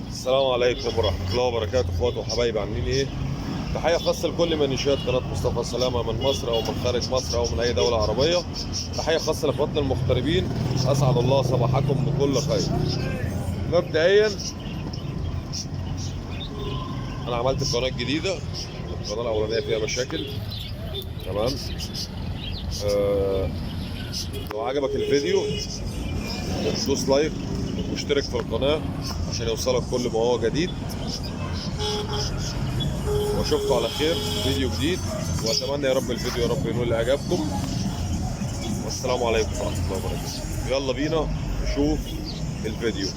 السلام عليكم ورحمة الله وبركاته، اخواتي وحبايبي عاملين ايه؟ تحية خاصة لكل من يشاهد قناة مصطفى سلامة من مصر او من خارج مصر او من اي دولة عربية. تحية خاصة لاخواتنا المغتربين، اسعد الله صباحكم بكل خير. مبدئيا انا عملت قناة جديدة، القناة الاولانية فيها مشاكل، تمام؟ لو عجبك الفيديو دوس like واشترك في القناة عشان يوصلك كل ما هو جديد. واشوفكم على خير في فيديو جديد، واتمنى يا رب الفيديو يا رب ينول اعجابكم. والسلام عليكم ورحمة الله وبركاته. يلا بينا نشوف الفيديو.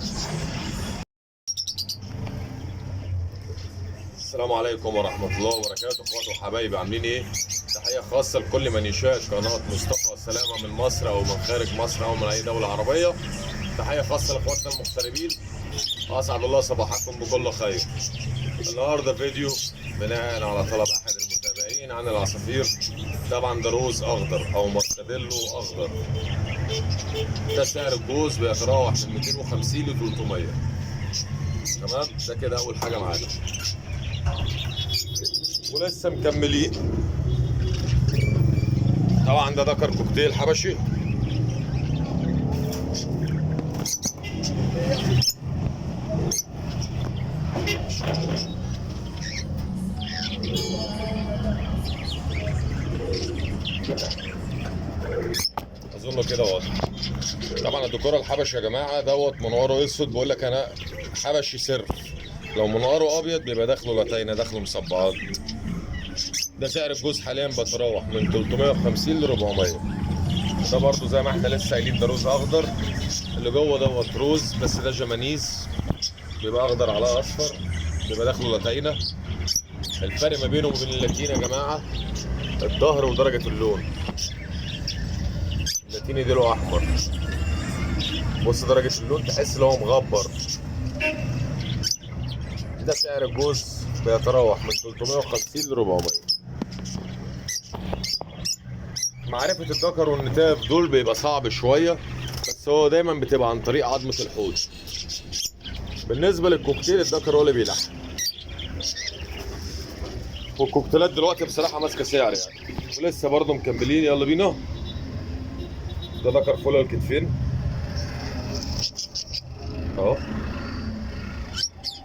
السلام عليكم ورحمة الله وبركاته، اخواتي وحبايبي عاملين ايه؟ تحية خاصة لكل من يشاهد قناة مصطفى سلامة من مصر او من خارج مصر او من اي دولة عربية. تحية خاصة لاخواتنا المغتربين، اسعد الله صباحكم بكل خير. النهارده فيديو بناء على طلب احد المتابعين عن العصافير. طبعا ده روز اخضر او ماركاديلو اخضر. ده سعر الجوز بيتراوح من 250 ل 300. تمام، ده كده اول حاجة معانا ولسه مكملين. طبعا ده ذكر كوكتيل حبشي. اظن كده واضح. طبعا الدكوره الحبشي يا جماعة دوت منقاره اسود، بقول لك انا حبشي سر. لو منقاره ابيض بيبقى داخله لاتينه، داخله مصبعات. ده سعر الجوز حاليا بتراوح من 350 ل 400. ده برضو زي ما احنا لسه قايلين ده روز اخضر. اللي جوه دوت روز بس ده جمانيز، بيبقى اخضر على اصفر، بيبقى داخله لاتينه. الفرق ما بينه وبين اللاتيني يا جماعة الظهر ودرجة اللون. اللاتيني دي له احمر، بص درجه اللون تحس ان هو مغبر. ده سعر الجوز بيتراوح من 350 ل 400. معرفة الذكر والنتاف دول بيبقى صعب شوية، بس هو دايما بتبقى عن طريق عظمة الحوض. بالنسبة للكوكتيل الذكر هو اللي بيلحق، والكوكتيلات دلوقتي بصراحة ماسكة سعر يعني، ولسه برضه مكملين. يلا بينا. ده ذكر فول الكتفين اهو،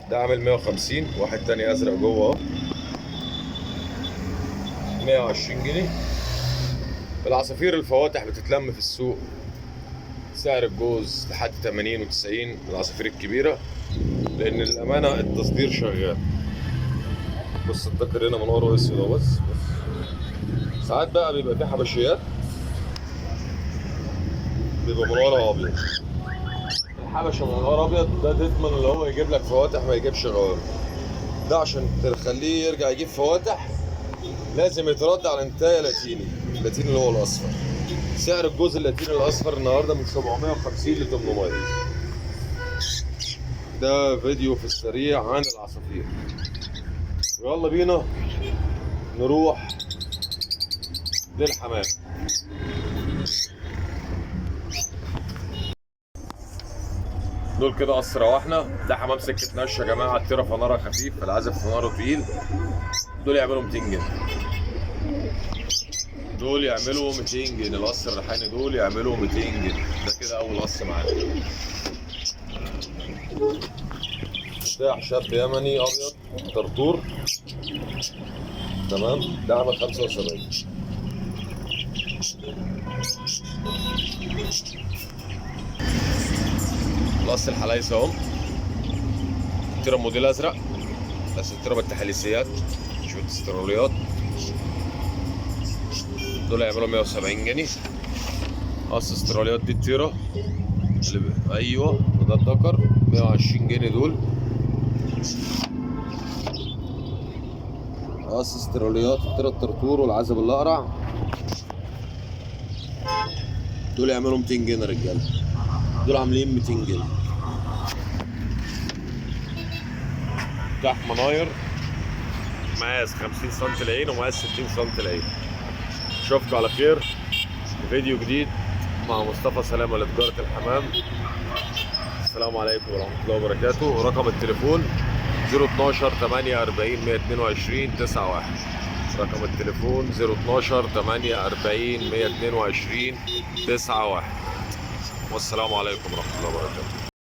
ده عامل 150. واحد تاني ازرق جوه اهو 120 جنيه. العصافير الفواتح بتتلم في السوق، سعر الجوز لحد 80 و90 العصافير الكبيرة، لأن الأمانة التصدير شغال. بص الذكر هنا منورة اسود اهو، بس ساعات بقى بيبقى في حبشيات بيبقى منورة ابيض. الحبشة منورة ابيض ده تضمن اللي هو يجيب لك فواتح ما يجيبش غوامق. ده عشان تخليه يرجع يجيب فواتح لازم يترد على انتايه لاتيني، اللاتيني اللي هو الاصفر. سعر الجوز اللاتيني الاصفر النهارده من 750 ل 800. ده فيديو في السريع عن العصافير. ويلا بينا نروح للحمام. دول كده قص رواحنا. ده حمام سكة نش يا جماعة، الطيرة فناره خفيف، العازف فناره تقيل. دول يعملوا 200 جنيه، دول يعملوا 200 جنيه. القص الريحاني دول يعملوا 200 جنيه. ده كده اول قص معانا. ده شاب يمني ابيض طرطور، تمام، ده عمل 75. القص الحلايس اهو، الطيرة موديل ازرق، بس الطيرة بالتحليسيات مش بالتستروليات. دول هيعملوا 170 جنيه. قص استراليات دي الطيرة اللي ايوه، وده الدكر 120 جنيه دول. قص استراليات الطيرة الطرطور والعزب الاقرع، دول يعملوا 200 جنيه يا رجاله، دول عاملين 200 جنيه. تحت مناير مقاس 50 سم العين ومقاس 60 سم العين. اشوفكم على خير في فيديو جديد. مع مصطفى سلامة لتجارة الحمام. السلام عليكم ورحمة الله وبركاته. رقم التليفون 012 48 122 91. رقم التليفون 012 48 122 91. والسلام عليكم ورحمة الله وبركاته.